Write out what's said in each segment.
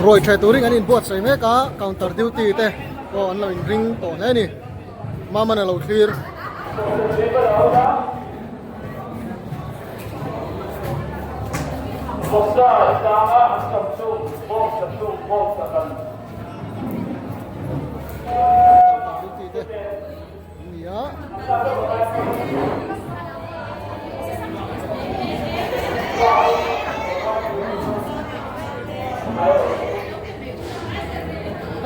Ruai ṭhe turin an inbuatsaih mek a, counter duty te pawh an lo inring tawh hle a ni. Maman a lo thlir. Counter duty te an ni a.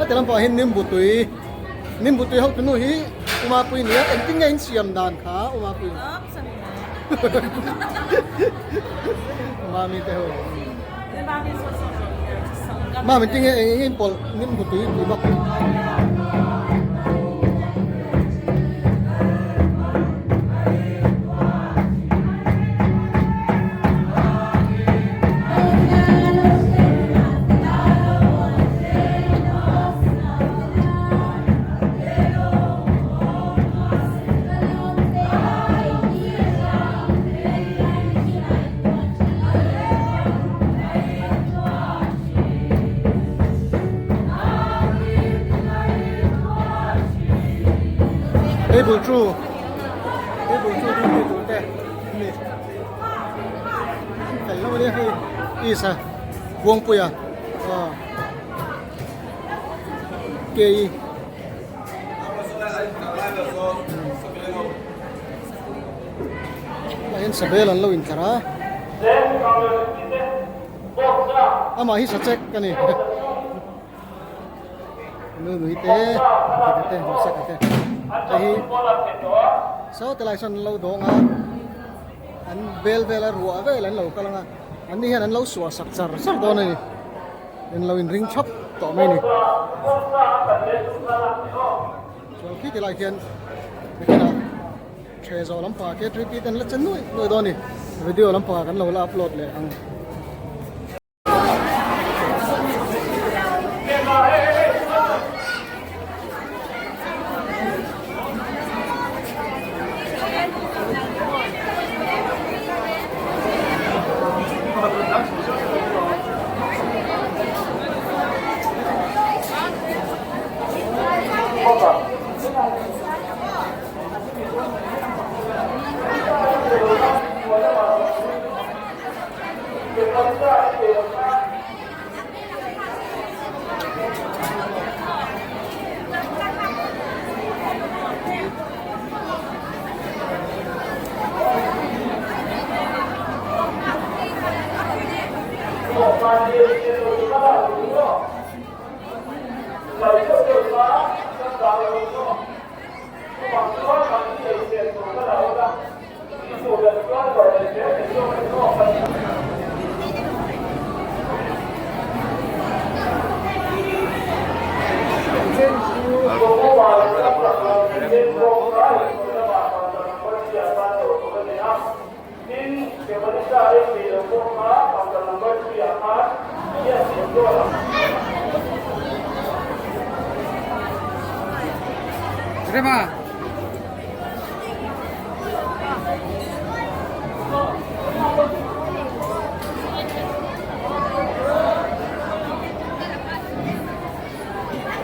Heti lampangah hian nimbu tui nimbu tui ho tunu hi Umapui nia engtin nge in siam dan kha Umapui Mami te ho Mami tinge eng eng in pawlh nimbu tui tih bawk. Table chu table chu duty tur te ani an fel lo ania hei is a Buangpuia aw kei. Tah hian sabel an lo intlar a amah hi sachek a ni nu nui te dika te duhsaka te hei hi saw te lai sawn an lo dawng a an vel vel a ruah vel an lo kal ang a an ni hian an lo suah sak char char dawn a ni. In lo inring thap tawh mai a ni. Chuan khi ti lai khian nakinah the zawh lampangah khian K3P te an la che nuaih nuaih dawn a ni. Video lampangah kan lo la upload leh ang.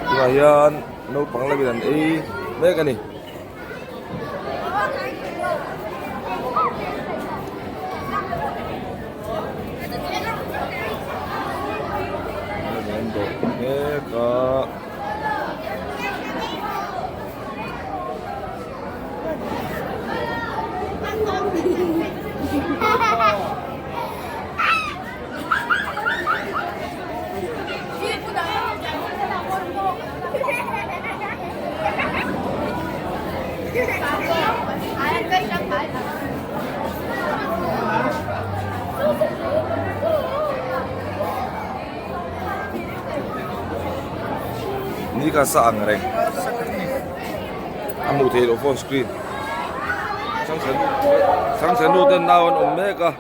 Tunah hian naupang lamin an ei mek a ni. An dawh mek a. Ni ka sa ang reng a hmuh theih loh phone screen chhangchhe nu ten nau an awm mek a.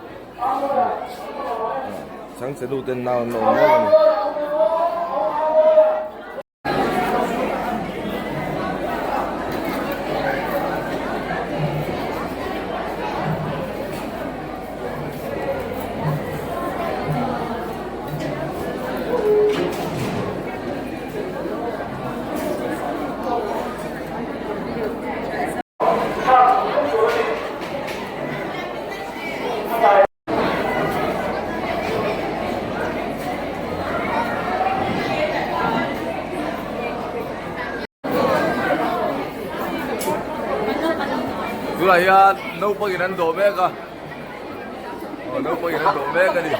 Chhangchhe nu ten nau an la awm mek a ni. Tunah hian naupangin an dawh mek a, aw naupangin an dawh mek a ni.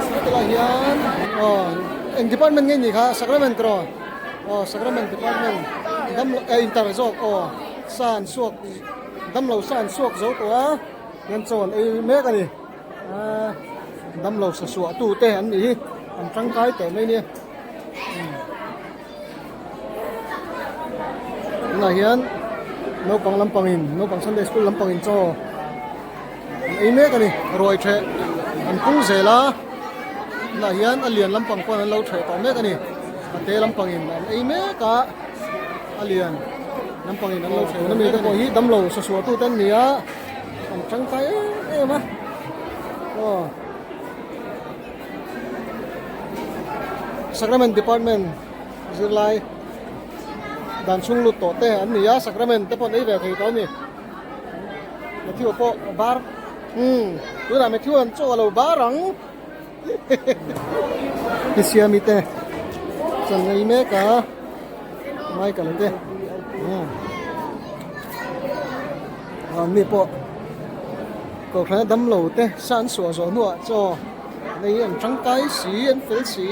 Hetilai hian aw eng department nge ni kha sacrament tiraw aw sacrament department damlo eh inter zawk aw sa an suak damlo sa an suak zo tawh a hian chaw an ei mek a ni ah damlo sa suah tu te an nih hi an tangkai teh mai nia tunah hian naupang lampangin naupang sunday school lampangin chaw an ei mek a ni ruai theh an pung zel a tunah hian a lian lampang pawn an lo theh tawh mek a ni a te lampangin an ei mek a a lian lampangin an lo theh tuna mite pawh hi damlo sasuah tute an ni a an tangkai em em a aw. Sacrament Department zirlai dan chhung lut tawh te an ni a Sacrament te pawh an ei ve thei tawh a ni Matthew pawh a bar umm tunah Matthew an chaw a lo bar ang ti siami te chan nei mek a Michael te umm an ni pawh Kohhrana damlo te sa an suah zawh hnuah chaw nei an tangkai si an fel si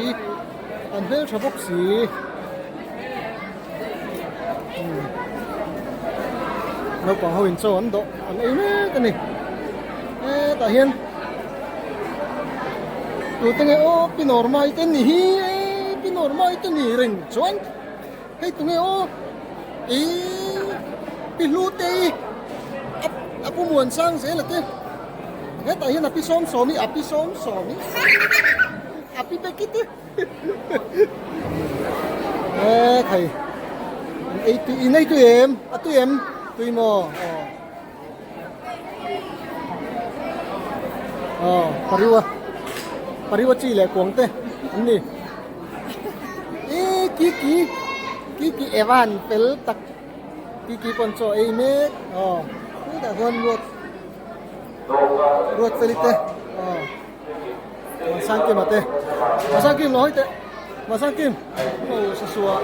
an hmeltha bawk si naupang ho in chaw an dawh an ei mek a ni hetah hian tute nge aw pi nawrmai te ni hi pi nawrmai te ni reng chuan Hei tunge aw ih pi hlute i a pu muan sang zel a te hetah hian a pi sawm sawm i a pi sawm sawm i a pi beki te e khai an ei tui in ei tui em a tui em tui maw aw aw pariwa pariwa chi leh kuang te an ni. Ih Kiki Kiki Evan fel tak Kiki pawn chaw ei mek aw hetah chuan ruat ruat feli te aw Masangkima te Masangkim lo hawi teh Masangkim ho sasua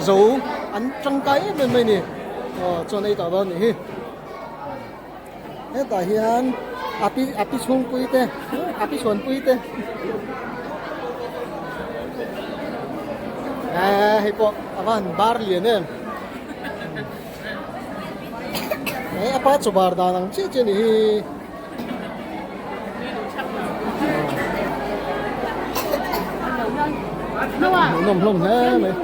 zo an tangkai em em mai ni aw chuan ei tah dawn nih hi. Hetah hian a pi a pi chhungpui te a pi chhuanpui te eh hei pawh a va han bar lian em eh a pa chaw bar dan ang chiah chiah a nih hi. Hmuhnawm hlawm hle mai.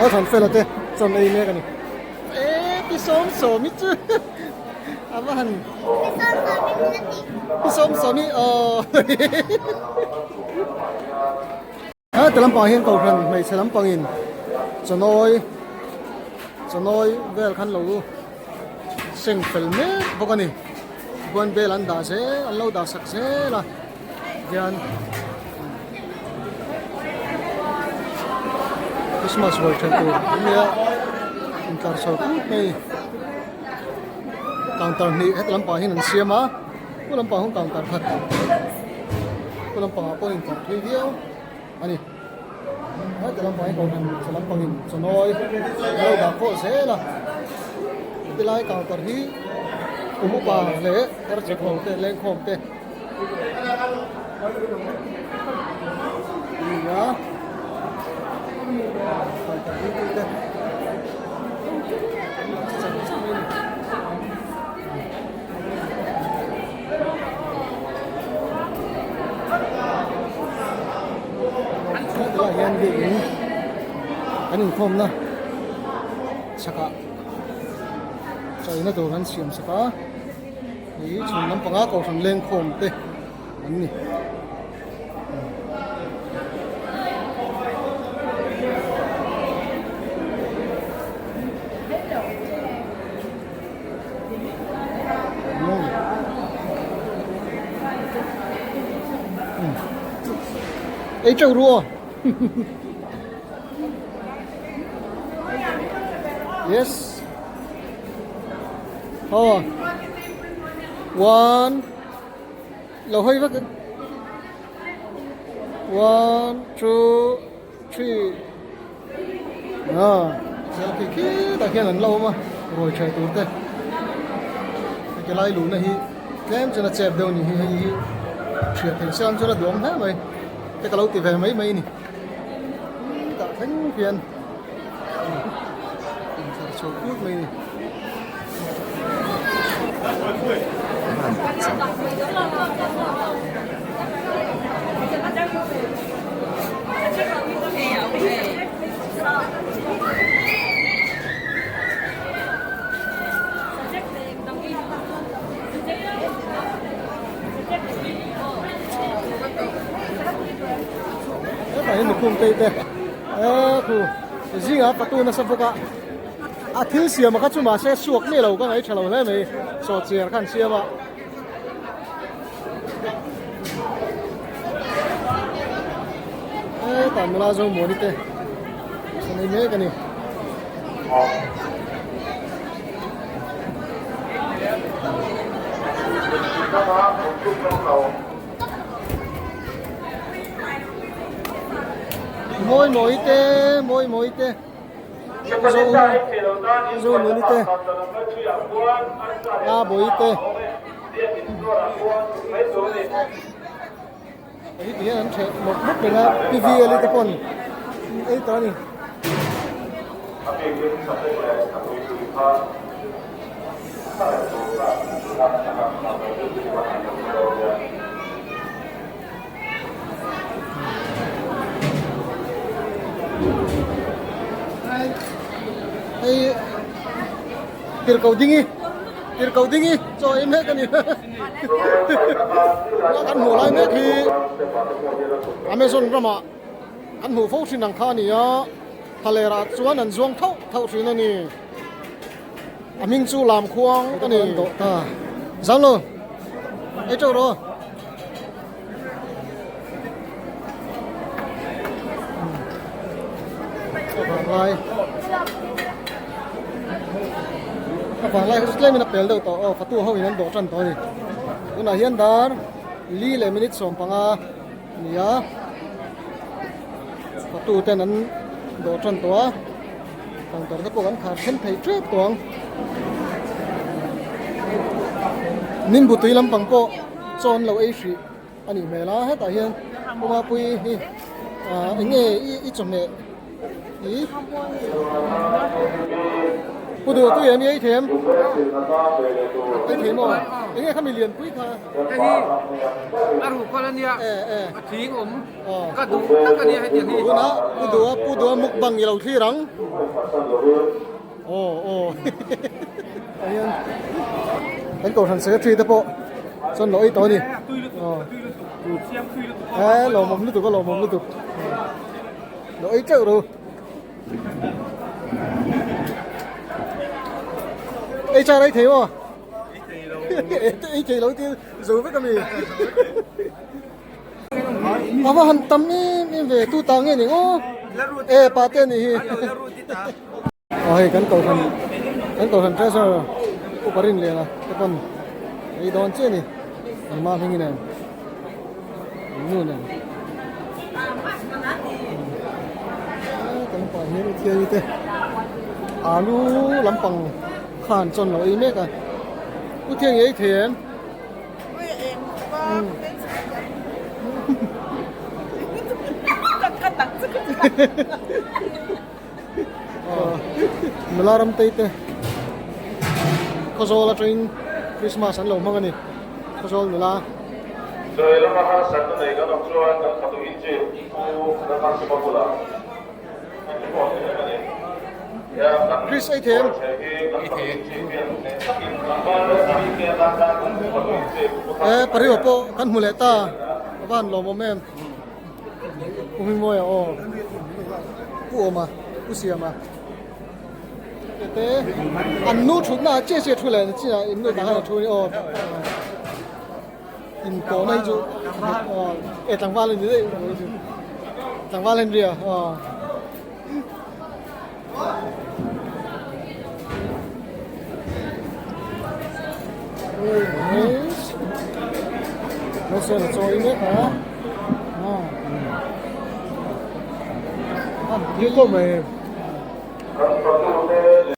A than fela te chawn ei mek a ni. E pi sawm sawm i chu a va han pi sawm sawm i aw Heta lampang hian kohhran hmeichhe lampangin chawnawi chawnawi vel khan lo seng fel mek bawk a ni buan bel an dah zel an lo dah sak zel a hian Christmas ruai then tur an nia intlar chho tut mai counter hnih heta lampang hian an siam a pu lampang hun counter khat pu lampangah pawh intlar thui viau a ni heta lampang hi kohhran chhe lampangin chawnawi an lo dah khawh zel a hetilai counter hi kum upa leh herchep ho te lengkhawm te. Kan inkhawmna chhakah chaina tur an siam sak a, hei chhun lampanga kohhran lengkhawm te an ni. Ei teuh ru aw. Yes. Aw. One. Lo hawi vek. One, two, three. Ah, khi khi tah khian an lo awm a, ruai tha tur te. Heti lai luhna hi tlem chuan a chep deuh a ni hi hei hi hriat theih siam chuan a duhawm hle mai. Te ka lo ti ve mai mai a ni. Tah thleng hian intlar chhuak put mai a ni. Hetah hian lukhum tei te eh khu zingah fatu nasa bawk a a thil siam a kha chu mahse suak nge lo ka ngaih tha lo hle mai sawhchiar khan siam a. Hetah nula zo muani te a nei mek a ni. Mawi mawi te mawi mawi te zo zo nuni te a bawi te hei ti hian an theh mawp mawp reng a PVL te pawn ei tawh a ni. Hei tirhkoh ding i tirhkoh ding i chaw ei mek a ni kan hmuh lai mek hi Amazon ramah an hmuh fo thin ang kha a ni a thalerah chuan an zuang thauh thauh thin a ni a hming chu Lamkhuang a ni Zalo ei teuh rawh. A vanglai a vanglai kha chu tlemin a pel deuh tawh aw fatu ho in an dawh tan tawh a ni tunah hian dar li leh minute 15 a ni a fatu ten an dawh tan tawh a counter te pawh kan khar then thei tep tawh ang nimbu tui lampang pawh chaw an lo ei hrih a nih hmel a hetah hian Pumapui hi ah eng nge i i chawhmeh hi pu duh tui em i ei them ei them aw eng nge khami lianpui kha hei hi a ruh kual a nia a thing awm ka duh tak a nia hetiang hi tuna pu duh a pu duh a mukbang i lo thlir ang Aw aw ah hian kan kohhran secretary te pawh chuan lo ei tawh a ni aw eh lawmawm lutuk a lawmawm lutuk lo ei teuh ru ei char ei thei maw ei thei lo ti zo vek a mi a va han tam em em ve tu ta nge ni aw e pa te a nih hi. Aw hei kan kohhran kan kohhran treasurer upa Rinliana te pawn ei dawn chiah a ni an ma hming nen an nu nen kan pa hian Uthiani te alu lampang khan chawn lo ei mek a Uthiani ei thei em? Nula ram tei te Khawzawl atangin Christmas an lo hmang a ni Khawzawl nula. Chawi lama harsatna nei kan awm chuan kan fatu in chu Pu Ramang Sima bulah. Chris ei thei em? E pariwa pawh kan hmu leh ta a van lawmawm em Pu Hmingmawia aw Pu Awma Pu Siama te an nu thutna ah chiah chiah thu leh chinah in nu tah khan a thu a ni aw. In kawh na hi chu e tlangval a ni daih mai chu tlangval Henry a aw. Hmeichhia la chawi mek a aw. Thil khawp mai.